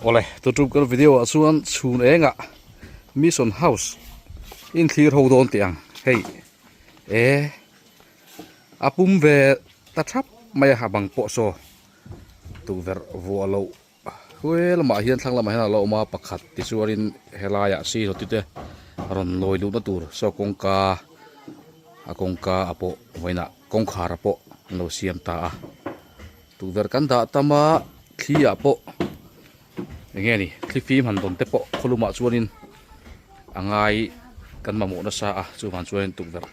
Awle, tutum kan video ah chuan chhun engah Mission House in thlir ho dawn teh ang hei e a pum ve ta thap mai a a bang pawh saw tukverh vuah loh huai lamah hian thlang lamah hian a lo awm a pakhat tichuanin helaiah si hlawti te rawn lawi luhna tur saw kawngka a kawngka a pawh vawiinah kawngkhar a pawh an lo siam ta a. Tukverh kan dah tam a, thli ah pawh eng nge ni thli fim han dawn te pawh khawlumah chuanin a ngai kan mamawh nasa a chuvang chuanin tukverh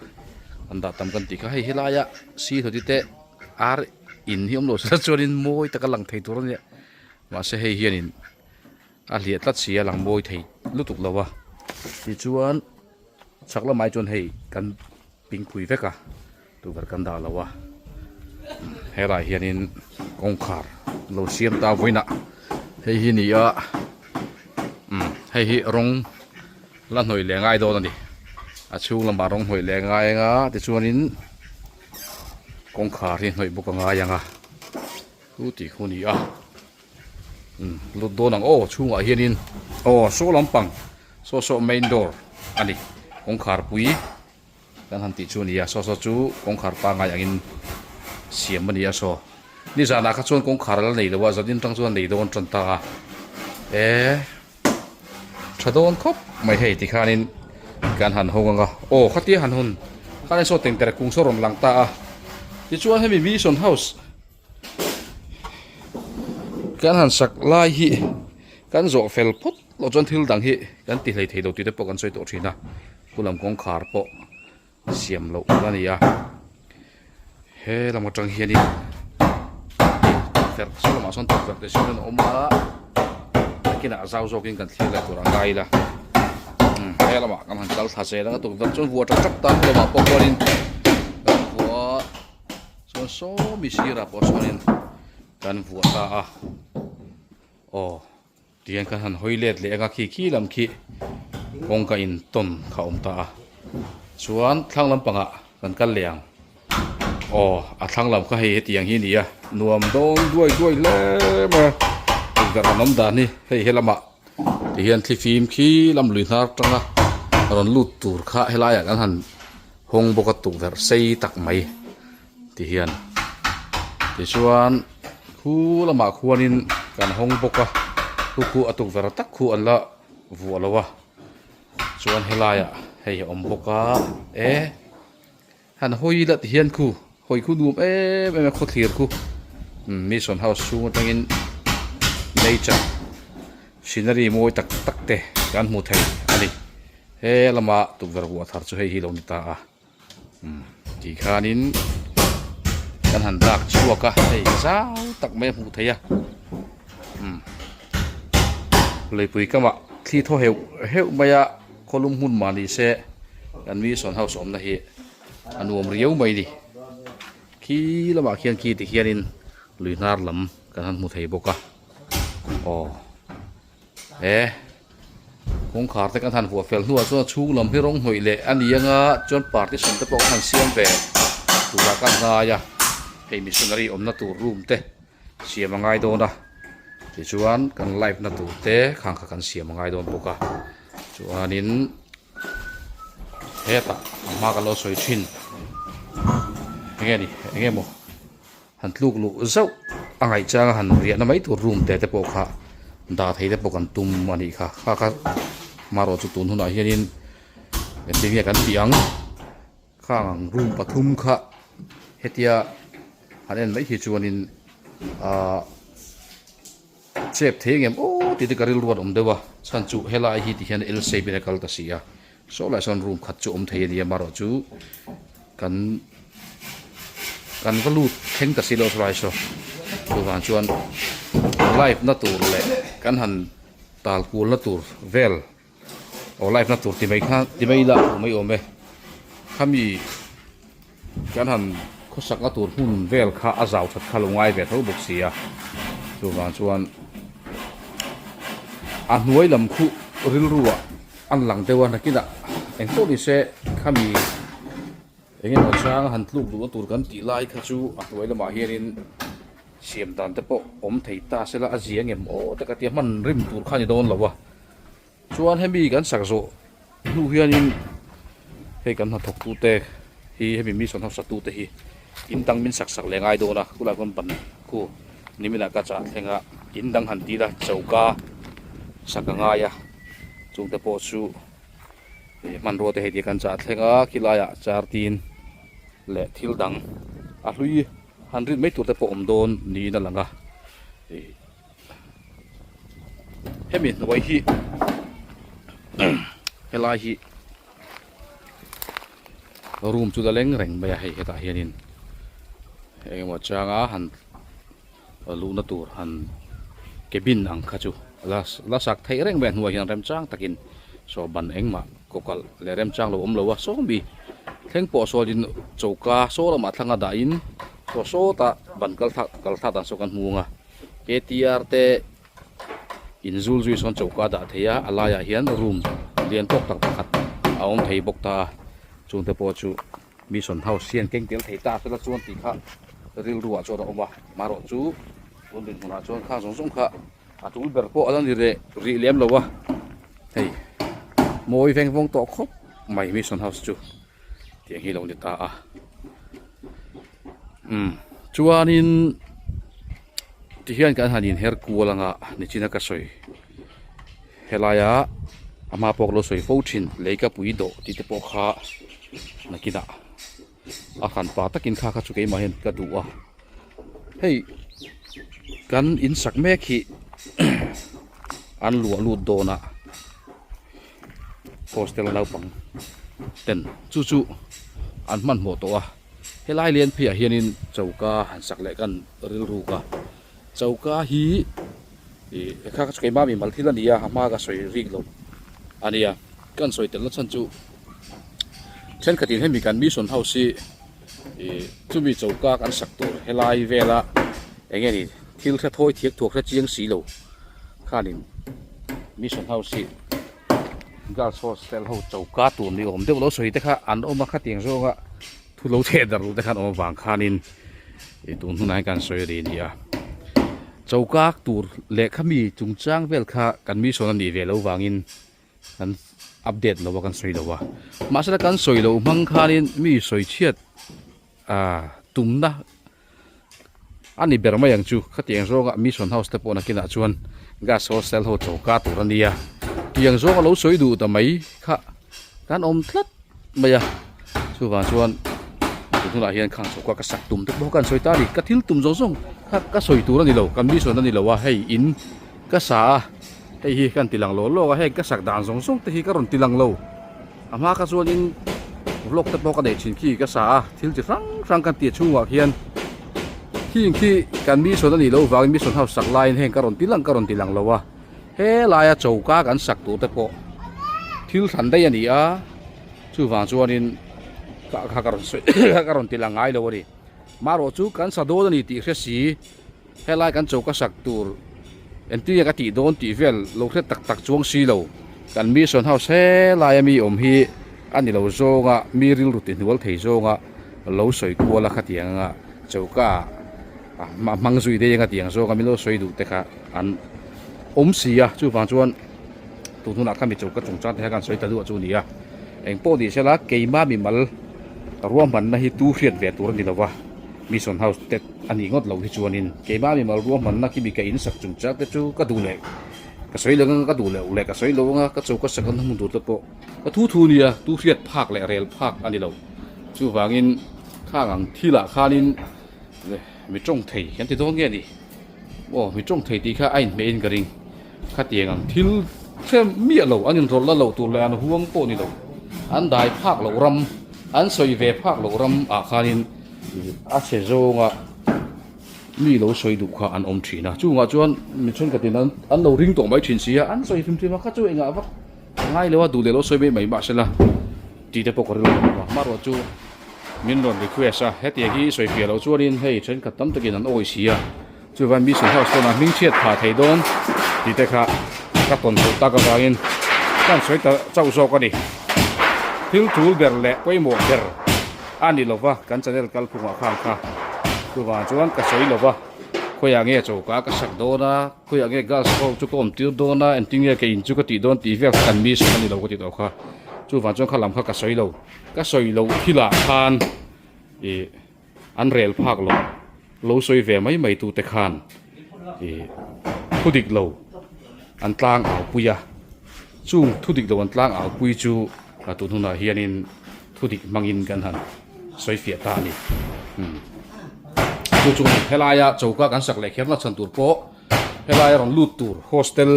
kan dah tam kan tih kha hei helaia sihluti te ar in hi awm lo se chuanin mawi taka lang thei tur a nia mahse hei hianin a hliah tlat si a lang mawi thei lutuk lo a tichuan chhak lamah hi chuan hei kan Pingpui vek a tukverh kan dah lo a helaiah hianin kawngkhar lo siam ta vawiinah hei hi ni a umm hei hi rawng la hnawih leh ngai dawn a ni a chhung lamah rawng hnawih leh ngai anga tichuanin kawngkhar hi hnawih bawk a ngai ang a chu tih khu a ni a umm lut dawn ang aw chhungah hianin aw saw lampang saw saw main door a ni kawngkhar pui. Kan han tih chu a ni a, saw saw chu kawngkhar pangngai angin siam a ni a saw. Nizanah kha chuan kawngkhar la nei lo a, zanin tang chuan nei dawn tan ta a. E tha dawn khawp mai hei tikhanin kan han hawng ang a, aw khatia han hawn khanin saw tengtere kung saw rawn lang ta a. Tichuan hemi Mission House kan han sak lai hi kan zawh fel phawt loh chuan thil dang hi kan ti hlei thei lo tih te pawh kan sawi tawh thin a. Pu lam kawngkhar pawh siam loh a ni a he lam atang hianin tukverh saw lamah sawn tukverh te sawn a awm a nakinah zau zawkin kan thlir leh tur a ngai ila umm he lamah kan han kal thla zel ang a tukverh chuan vuah tap tap ta lamah pawh khuanin kan vuah chuan sawmi sirah pawh sawnin kan vuah ta a aw. Tihian kan han hawi let leh anga khi khi lam khi kawngka in tawn kha a awm ta a chuan thlang lampangah kan kal leh ang aw a thlang lam kha hei hetiang hi a ni a nuam dawn duai duai hle mai a tukverh han awm dan hi hei helamah tihian thlifim khi lam lui hnar atanga rawn lut tur kha helaiah kan han hawng bawk a tukverh sei tak mai tihian tichuan khu lamah khuanin kan hawng bawk a khu khu a tukverh tak khu an la vuah lo a chuan helaiah hei a awm bawk a e han hawi ila tihian khu hawi khu nuam em em a khawthlir khu mission house chhung atangin nature scenery mawi tak tak te kan hmu thei a ni he lama tukverh vuah thar chu hei hi lo ni ta a. Ti khanin kan han dak chhuak a hei zau tak mai a hmuh theih a leipui kamah thli thaw heuh heuh mai a khawlum hmun mah ni se kan mission house awmna hi a nuam riau mai a ni khi lamah khian khi ti hianin lui hnar lam kan han hmu thei bawk a aw. He kawngkhar te kan han vuah fel hnuah chuan chhung lam hi rawng hnawih leh a ni anga chuan partition te pawh kan han siam ve turah kan ngai a hei missionary awmna tur room te siam a ngai dawn a tichuan kan live na tur te khang kha kan siam a ngai dawn bawk a chuanin hetah a hma kan lo sawi thin enge ni enge maw. Han tluk luh zauh a ngaih chang a han riahna mai tur room te te pawh kha dah thei te pawh kan tum a nih kha kha kha hmarawh chu tun hunah hianin engtin nge kan tih ang khang ang room pathum kha hetia han en mai hi chuanin ahh chep thei ang em aw tih te ka rilru an awm deuh a chhan chu helai hi ti hian L shape in a kal ta si a saw lai sawn room khat chu awm thei a ni a marawh chu kan kan va lut thleng ta si lo saw lai saw chuvang chuan live na tur leh kan han tal kual na tur vel aw live na tur ti mai kha ti mai ila a mai awm e khami kan han khawsak na tur hmun vel kha a zau that kha lo ngai ve tho bawk si a chuvang chuan a hnuai lam khu rilru ah an lang deuh a nakinah eng pawh ni se khami eng emaw chang han tluk duhna tur kan tih lai kha chu a hnuai lamah hianin. Siam dan te pawh awm thei ta sela a zia ngem aw te ka tia hman rim tur kha a ni dawn lo a. Chuan hemi kan sak zawh hnu hianin hei kan hnathawk tute hi hemi mission hausa tute hi in dang min sak sak leh ngai dawn a khulai khawn ban khu niminah ka chah thleng a in dang han tih la choka sak a ngai a chungte pawh chu hmanrua te hei ti kan chah thleng a khilaiah chartin leh thil dang a hlui han rin mai tur te pawh awm dawn niin a lang a ih hemi hnuai hi helai hi room chu la leng reng mai a hei hetah hianin engemaw changa han luhna tur han cabin ang kha chu la la sak theih reng mai a hnuaiah hian remchang takin saw ban engmah kawkalh leh remchang lo awm lo a sawmi thleng pawh sawlin choka saw lamah thlanga dahin saw sawtah ban kal thlak kal thlak dan saw kan hmu ang a K T R te inzul zui sawn choka a dah thei a a laiah hian room lian tawk tak pakhat a awm thei bawk ta a chungte pawh chu. Mission House hian keng tel thei ta sela chuan tih kha rilru ah chuan a awm a, marawh chu tun dinhmun ah chuan khang zawng zawng kha a tul ber pawh a la ni reh rih lem lo a, hei mawi veng vawng tawh khawp mai Mission House chu tiang hi lo ni ta a, umm chuanin tihian kan han inher kual anga nichina ka sawi. Helaia a hma pawh ka lo sawi fo thin leika pui dawh tih te pawh kha nakinah a han pa takin kha kha chu keimah hian ka duh a hei kan in sak mek hi an luah lut dawn a hostel naupang ten chu chu an hmanhmawh tawh a helai lian pheiah hianin choka han sak leh kan rilruk a. Choka hi ih kha kha chu keimah mi mal thil a ni a, a hma ka sawi rik lo a nia. Kan sawi telna chhan chu thenkhatin hemi kan mission house hi ih chumi choka kan sak tur helai vela eng nge ni thil hre thawi thiak thuak hre chiang si lo khanin mission house hi girls hostel ho choka tur ni awm deuh lo sawi te kha an awm a khatiang zawnga thu lo cheh darh duh te khan awm avang khanin ih tun hunah hian kan sawi ri a ni a choka tur lehkha mi chungchang vel kha kan mi sawn a nih ve loh vangin kan update lo a kan sawi lo a mahse kan sawi loh hmang khanin mi sawi chhiat ah tumna a ni ber mai ang chu khatiang zawnga mission house te pawh nakinah chuan gas hostel ho choka tur a nia tiang zawnga lo sawi duh ta mai kha kan awm tlat mai a chuvang chuan tun hunah hian khang choka ka sak tum te pawh ka han sawi ta a ni ka thil tum zawng zawng kha ka sawi tur a ni lo kan mission a ni lo a hei in ka sa a hei hi ka han ti lang lawk lawk a heng ka sak dan zawng zawng te hi ka rawn ti lang lo a hma kha chuanin vlog te pawh ka neih thin khi ka sa a thil chi hrang hrang kan tih chhungah khian khing khi kan mission a nih loh vangin mission house sak laiin heng ka rawn ti lang ka rawn ti lang lo a helaia choka kan sak tur te pawh thil hran daih a ni a chuvang chuanin kha kha ka rawn sawi ka rawn ti lang ngai lo a ni marawh chu kan sa dawn a ni tih hre si. Helai kan choka sak tur engtin nge ka tih dawn tih vel lo hre tak tak chuang si lo. Kan mission house helaia mi awm hi a ni lo zawnga mi rilru ti hnual thei zawnga lo sawi kual a khatiang anga choka ah a hmang zui daih anga tiang zawnga min lo sawi duh te kha an awm si a. Chuvang chuan tun hunah kha mi choka chungchang te kha kan sawi ta duah chu a ni a. Engpawh ni sela keima mimal ruahmanna hi tu hriat ve tur a ni lo va. Mission House te a nih ngawt loh hi chuanin keimah mimal ruahmanna khi mi ka in sak chung chak te chu ka duh leh ka sawi lo anga ka duh leh leh ka sawi lo anga ka choka sak an hmu tur te pawh ka thu thu nia tu hriat phak leh rel phak a ni lo chuvangin khang ang thil ah khanin mi tawng thei kan ti dawn nge ni aw mi tawng thei tih kha a inhmeh in ka ring khatiang ang thil hrem miah lo an inrawlh la loh tur leh an huang pawh ni lo an dai phak loh ram an sawi ve phak loh ram ah khanin A chhe zawnga mi lo sawi duh kha an awm thin a, chungah chuan mi thenkhatin an an lo ring tawh mai thin si a, an sawi hrim hrim a kha chu engah vak a ngai lo a, duh leh lo sawi mai mai mahse la tih te pawh ka rilru a, hmaruah chu min rawn request a, hetiang hi sawi fiah loh chuanin hei thenkhat tam takin an awi si a, chuvan mission house pawn a hming chhiat phah thei dawn tih te kha ka tawn chhoh tak avangin ka han sawi ta chauh zawk a ni, thil tul ber leh pawimawh ber. A ni lova, kan channel kalphungah khan kha chuvang chuan ka sawi lova. Khawiah nge choka ka sak dawn a, khawiah nge girls ho chu ka awm tir dawn a, engtin nge ka in chu ka tih dawn tih vel kha kan mission a ni lo ka ti tawh kha. Chuvang chuan kha lam kha ka sawi lo. Ka sawi loh thilah khan ih an rel phak loh lo sawi ve mai mai tute khan ih thu dik lo an tlang au pui a. Chung thu dik lo an tlang au pui chu tun hunah hianin thu dik hmangin kan han sawi fiah ta a ni. Umm chu chu helaia choka kan sak leh kher na chhan tur pawh helaia rawn lut tur hostel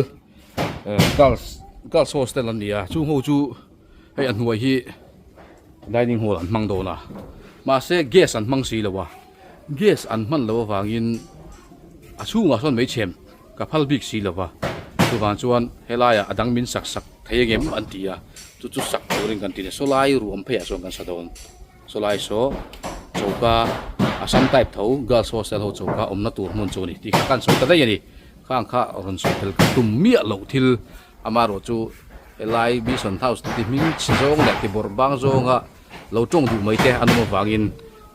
eh girls girls hostel an ni a chung ho chu hei a hnuai hi dining hall an hmang dawn a mahse gas an hmang si lo a gas an hman loh avangin a chhungah sawn hmeichhem ka phal bik si lo va chuvang chuan helaiah a dang min sak sak thei ang em an ti a chu chu sak turin kan ti a sawlai ruam pheiah chuan kan sa dawn sawlai saw choka assam type tho girls hostel ho choka awmna tur hmun chu a ni tih kha kan sawi ta daih a ni khang kha rawn sawi tel ka tum miah loh thil amaherawh chu helai mission house ti hming chhe zawng leh ti bawrh bang zawnga lo tawng duh mai te an awm avangin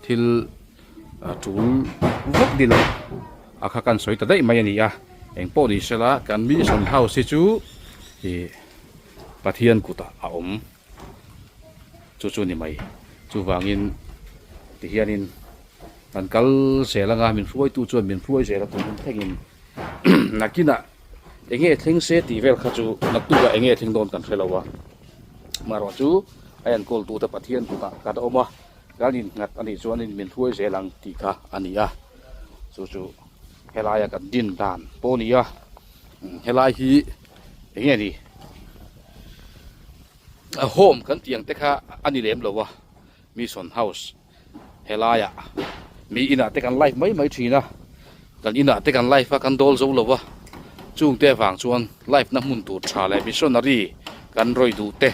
thil a tul vak ni lo a kha kan sawi ta daih mai a ni a eng pawh ni sela kan mission house hi chu ih Pathian kutah a awm chu chu ni mai chuvangin tihianin kan kal zel anga min hruaitu chuan min hruai zel a tum thlengin nakinah eng nge thleng se tih vel kha chu naktukah eng nge thleng dawn kan hre lo a marawh chu a enkawl tute Pathian kutah kan awm a. Kan innghat a nih chuanin min hruai zel ang tih kha a ni a, chu chu helaia kan din dan pawh a ni a, helai hi eng nge ni a home kan tih ang te kha a ni lem lo a, mission house helaiah mi inah te kan live mai mai thin a, kan inah te kan live a kan dawl zo lo a, chungte avang chuan live na hmun tur tha leh missionary kan rawi duh te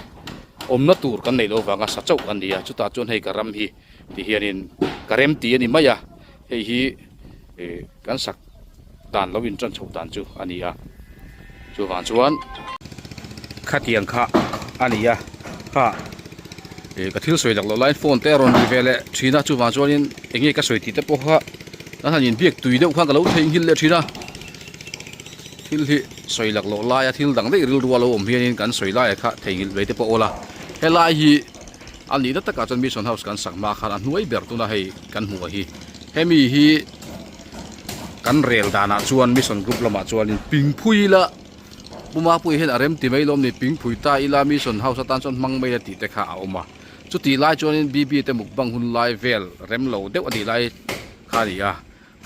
awmna tur kan neih loh avanga sa chauh an ni a, chutah chuan hei ka ram hi ti hianin ka rem tih a ni mai a, hei hi ih kan sak dan lo in tan chhoh dan chu a ni a, chuvang chuan khatiang kha a ni a, kha ih ka thil sawi lak loh laiin phone te a rawn ri ve leh thin a, chuvang chuanin eng nge ka sawi tih te pawh kha kan han inbiak tui deuh khan ka lo theihnghilh leh thin a, thil hi sawi lak loh laia thil dang daih rilru a lo awm hianin kan sawi laiah kha theihnghilh ve te pawh awl a, helai hi a nihna takah chuan mission house kan sak hma khan a hnuai ber tuna hei kan hmuh hi hemi hi kan rel danah chuan mission group lamah chuanin pingphui ila puma pui hian a rem ti mai lawm ni pingphui ta ila mission house atan chuan hmang mai a tih te kha a awm a chutih lai chuanin bb te mukbang hun lai vel rem lo deuh a nih lai kha a ni a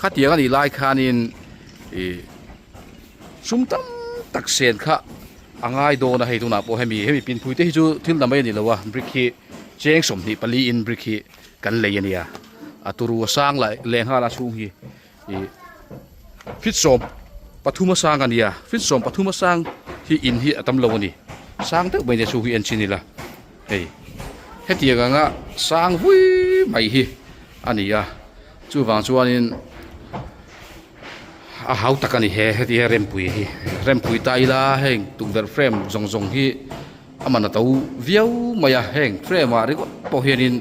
khatiang a nih lai khanin ih sum tam tak sen kha a ngai dawn a hei tunah pawh hemi hemi pinpui te hi chu thil na mai a ni lo a brick hi cheng 24 in brick hi kan lei a nia a turu a sang lah leh nghal a chhung hi ih feet 13 a sang a nia feet 13 a sang hi in hi a tam lo a ni sang deuh mai a nia chhung hi en chin ila hei hetiang anga sang vui mai hi a ni a chuvang chuanin a hau tak a ni he heti hian rempui hi rempui ta ila heng tukverh frame zawng zawng hi a man a to viau mai a heng frame ah ringawt pawh hianin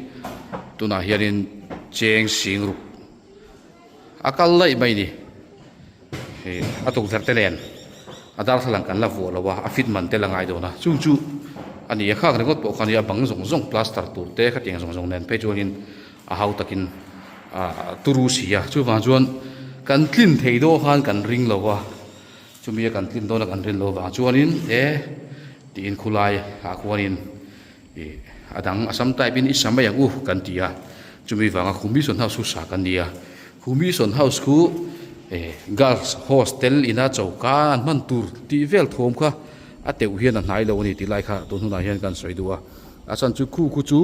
tunah hianin cheng sing ruk a kal daih mai a ni hei a tukverh te nen a darthlalang kan la vuah lo a a fit man te la ngai dawn a chung chu a ni a khak ringawt pawh kha a ni a bang zawng zawng plaster tur te khatiang zawng zawng nen phei chuanin a hau takin ah turu si a chuvang chuan kan tlin thei dawn khan kan ring lo a chumi a kan tlin dawn a kan rin loh vang chuanin e tiin khulai ah khuanin ih a dang assam type in i sa mai ang u kan ti a chumi vanga khu mission house chu sa kan ni a khu mission house khu eh girls hostel ina choka an hman tur tih vel thawm kha a teuh hian a hnai lo a ni tih lai kha tun hunah hian kan sawi duh a. A chhan chu khu khu chu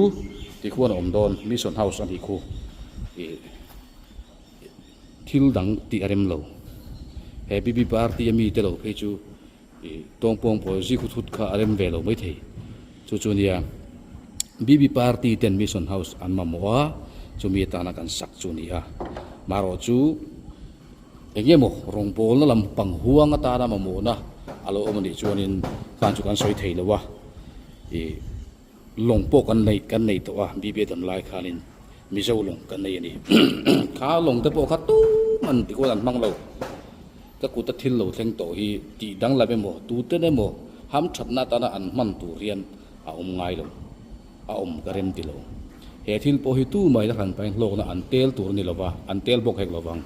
ti khuan a awm dawn mission house a nih khu ih thil dang tih a rem lo he bb party a mi te lo phei chu ih tawngpawng pawl zi khu thut kha a rem ve lo maithei chu chu nia bb party ten mission house an mamawh a chumi atana kan sak chu a ni a marawh chu eng emaw rawngbawlna lam pang huang atana mamawhna a lo awm a nih chuanin khan chu kan sawi thei lo a. Ih lawng pawh kan nei kan nei tawh a BBA dam lai khanin Mizo lawng kan nei a ni. Kha lawng te pawh kha tum man tikual an hmang lo. Ka kuta thil lo thleng tawh hi tih danglam emaw, tuten emaw hamthatna atana an hman tur hian a awm ngai lo. A awm ka rem ti lo. He thil pawh hi tu mai la hran pahin hlawkna an tel tur a ni lo va, an tel bawk hek lo vang.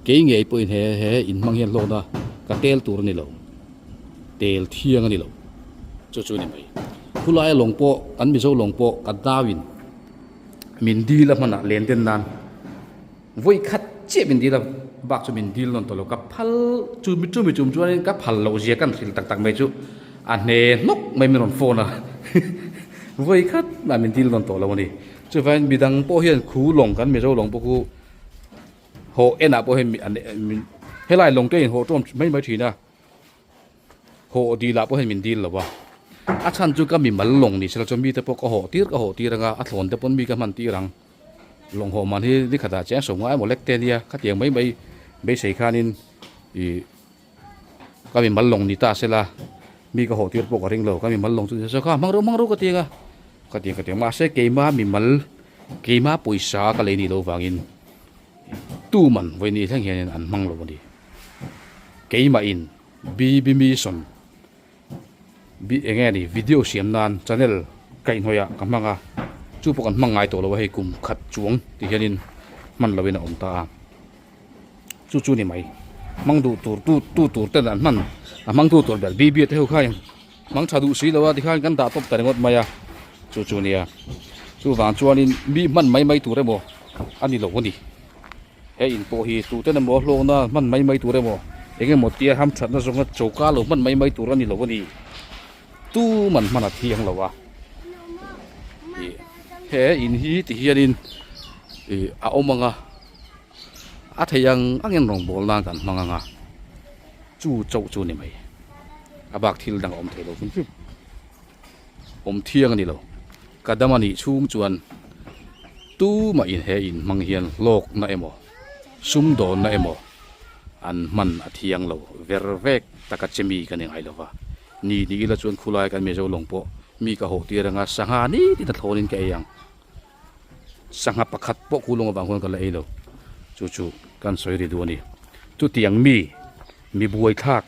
Kei ngei pawhin he he inhmang hian hlawkna ka tel tur a ni lo. Tel thiang a ni lo. Chu chu a ni mai. Khulaia lawng pawh, kan Mizo lawng pawh ka dauin min dil a hmanah len den nan. Vawi khat chiah min dil a, bak chu min dil nawn tawh lo. Ka phal chu mi chu mi chum chuanin ka phal loh zia kan hrilh tak tak mai chu a hne hnawk mai min rawn phone a. Vawi khat mah min dil nawn tawh lo a ni. Chuvangin midang pawh hian khu lawng kan Mizo lawng pawh khu hawh enah pawh hian min helai lawng te in hawh tawm mai mai thin a. Hawh dil ah pawh hian min dil lo a, a chhan chu ka mimal lawng ni sela chuan mite pawh ka hawh tir ka hawh tir anga a thlawn te pawn mi ka hman tir ang. Lawng hawh man hi ni khatah chiang sawm ngai emaw lek te ania khatiang mai mai beisei khanin ih ka mimal lawng ni ta sela mi ka hawh tir pawh ka ring lo ka mimal lawng chu ni se kha hmang ro hmang ro ka ti anga khatiang ka ti ang mahse keima mimal keima pawisa ka lei nih loh vangin tuman vawiin thleng hianin an hmang lo a ni. Keimahin BB Mission bi eng nge ni video siam nan channel kaihhnawih ah ka hmang a, chu pawh kan hmang ngai tawh lo a hei kum khat chuang ti hianin hman loin a awm ta a, chu chu ni mai hmang duh tur tu tu tur ten an hman a hmang tu tur ber BB te ho khain hmang tha duh si lo a tikhan kan dah tawp ta ringawt mai a, chu chu nia chuvang chuanin mi hman mai mai tur emaw a ni lo a ni. He in pawh hi tuten emaw hlawkna hman mai mai tur emaw eng emaw tia hamthatna zawnga choka lo hman mai mai tur a ni lo a ni. Tuman hman a thiang lo a. Ih he in hi ti hianin ih a awm ang a, a thei ang angin rawngbâwl nan kan hmang ang a, chu chauh chu a ni mai. A bak thil dang a awm thei lo hrim hrim. Awm thiang a ni lo. Ka dam a nih chhung chuan tumah in he in hmang hian hlawkna emaw, sumdawnna emaw an hman a thiang lo ver vek taka che mi ka ni ngai lo va. Ni ni ila chuan khulai kan Mizo lawng pawh mi ka hawh tir anga sangha nitin a thlawnin ka ei ang. Sangha pakhat pawh khu lawng avang khuan ka la ei lo. Chu chu kan sawi ri duh a ni. Chutiang mi, mi buaithlak.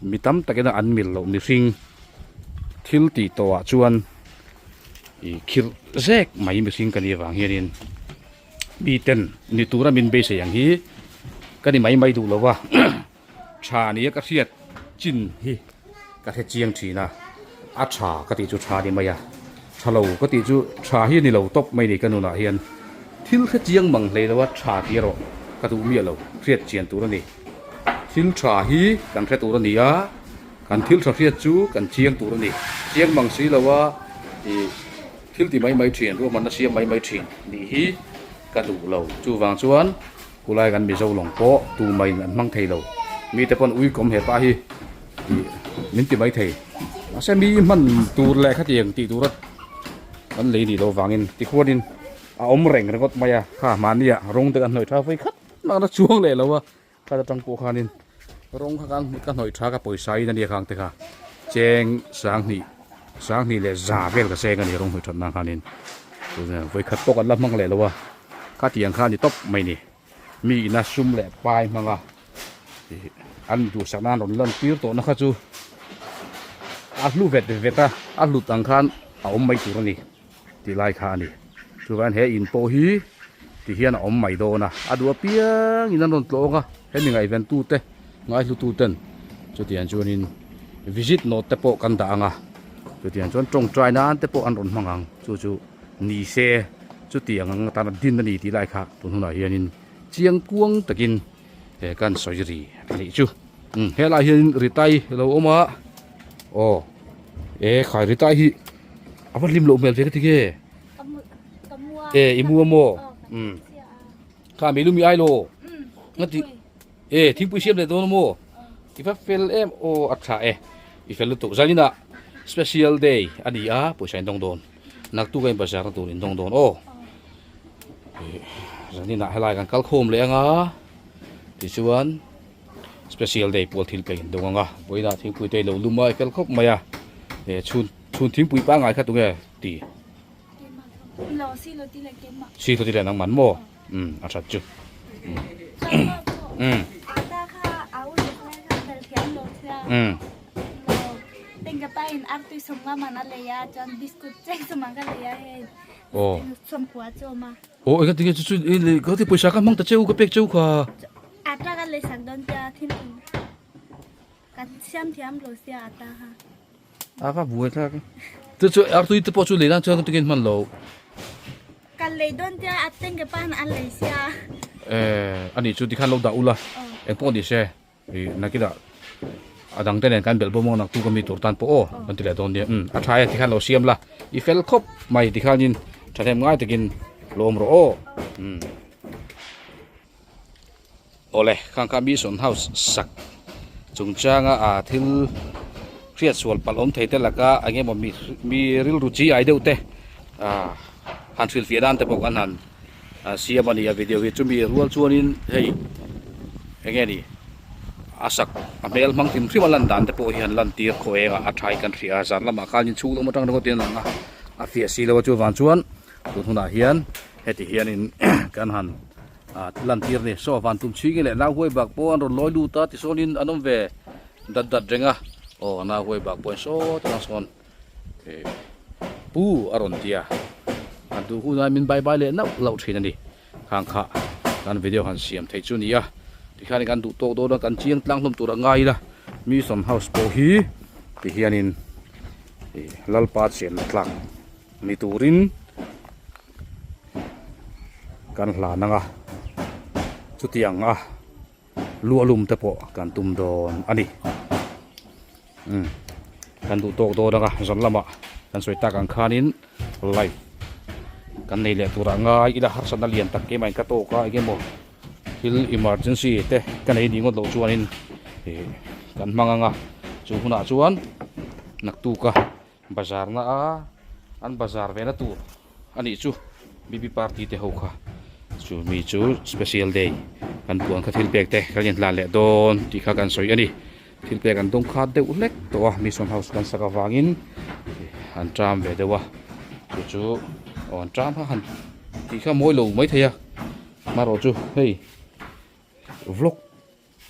Mi tam takin a an mil loh mihring thil tih tawhah chuan ih khirh zek mai mihring ka nih avang hianin miten ni tura min beisei ang hi ka ni mai mai duh lo va tha nia ka hriat chin hi ka hre chiang thin a a tha ka tih chu tha ni mai a tha lo ka tih chu tha hi a ni lo tawp mai ni ka nunah hian thil hre chiang mang hlei lo a tha tih erawh ka duh miah lo hriat chian tur a ni. Thil tha hi kan hre tur a ni a, kan thil tha hriat chu kan chiang tur a ni. Chiang mang si lo a, ih thil ti mai mai thin, ruahmanna siam mai mai thin nih hi ka duh lo. Chuvang chuan khulai kan Mizo lawng pawh tumah in an hmang thei lo. Mite pawn uikawm he pa hi ih min ti mai thei. Mahse mi hman tur leh khatiang tih tura kan lei nih loh vangin tikhuanin a awm reng ringawt mai a, kha mahnia rawng te kan hnawih tha vawi khat. Mahna chuang leh lo a, khat atang pawh khanin rawng kha ka hnawih tha ka pawisa in a nia khang te kha cheng sanghnih sanghnih leh za vel ka seng a ni rawng hnawih that nan khanin vawi khat pawh kan la hmang leh lo a khatiang kha a ni tawp mai ni mi ina sum leh pai hmang a ih an duhsak nan rawn lan tir tawh na kha chu a hlu vet vet a a hlut ang khan a awm mai tur a ni. Tih lai kha a ni. Chuan he in pawh hi ti hian a awm mai dawn a, a duh apiangin an rawn tlawng a, hemi ngaihven tute, ngaihlu tuten chutiang chuanin visit note te pawh kan dah ang a, chutiang chuan tawngtai nan te pawh an rawn hmang ang, chu chu ni se chutiang ang atana din a ni tih lai kha tun hunah hianin chiang kuang takin he kan sawi ri a nih chu. Umm helaiah hianin ritai a lo awm a, aw e khai ritai hi. A va hlim loh hmel ve ka ti nge? E i mu a maw? Umm. Kha mi lumi ai lo. Nga ti e thingpui siam leh dawn a maw? I va fel em aw a tha e. I fel lutuk zaninah special day a ni a pawisa in dawng dawn. Naktuk a in bazar na tur in dawng dawn aw. Zaninah helai kan kal khawm leh anga tichuan special day pawl thil pek in dawng anga vawiinah thingpui te i lo lum a i fel khawp mai a e chhun chhun thingpui pangngai kha tunge ti Lo si lo ti leh keimah. Si lo ti leh nangman maw? Um a that chu. Um. Um. Aw. Aw eng tinge chu chu i lei ka ti pawisa ka hmang ta cheu ka pek cheu kha. A va buai thlak e. Chu chu artui te pawh chu lei nan chuan ka tinge hman lo. Kan lei dawn tia a tengge pa hian an lei sia. Eh ani chu tikhan lo dah ula eng pawh ni se ih nakinah a dang te nen kan belh bawm ang naktuk ami tur tan pawh aw kan ti leh dawn nia umm a tha e tikhan lo siam la i fel khawp mai tikhanin thahnem ngai takin lo awm rawh aw umm awle khang kha mission house sak chungchanga ah thil hriat sual palh awm thei te laka eng emaw mi mi rilru chi ai deuh te ah han hrilhfiah nan te pawh kan han siam a ni a video hi chumi rual chuanin hei eng nge ni a sak a hmel hmang hrim hrim a lan dan te pawh hi han lan tir khaw eng ah a tha in kan hria a zan lamah khan in chhung lam atang ringawt in a lang a a fiah si lo a chuvang chuan tun hunah hian heti hianin kan han ah lan tir a ni saw van tum chhing leh nau huai bak pawh an rawn lawi lut a tisawnin an awm ve dat dat reng a aw nau huai bak pawh in saw tlang sawn eh pu a rawn ti a an duh hunah min bye bye leh nauh loh thin a ni khang kha kan video han siam theih chu a ni a tikhian kan duh tawk dawn a kan chiang tlang hlawm tur a ngai ila mission house pawh hi tihianin ih lalpa chenna tlak ni turin kan hlan ang a chutiang a luahlum te pawh kan tum dawn a ni umm kan duh tawk dawn ang a zan lamah kan sawi tak ang khanin live kan nei leh turah ngai ila harsatna lian tak keimah in ka tawk a eng emaw thil emergency te ka nei ni ngawt loh chuanin ih kan hmang ang a chu hunah chuan naktuk a. Bazar na a an bazar ve na tur a nih chu bb party te ho kha chu mi chu special day kan puan kha thil pek te kan inhlan leh dawn tih kha kan sawi a ni thil pek an dawng khat deuh hlek tawh a mission house kan sak avangin an ṭam ve deuh a chu chu aw an ṭam kha han tih kha mawi lo maithei a marawh chu hei vlog.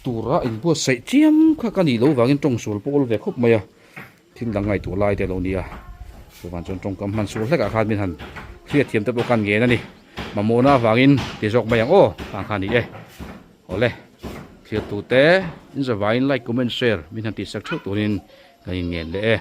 Tura inbuatsaih chiam kha ka nih loh vangin tawng sual pawh awl ve khawp mai a, thil dang ngaihtuah lai te a lo ni a, chuvang chuan tawngkam hman sual hlekah khan min han hriat thiam te pawh khan ngen a ni, mamawhna avangin ti zawk mai ang aw ang kha a ni e, awle thlir tute in zavaiin like comment share min han tihsak theuh turin kan inngen leh e.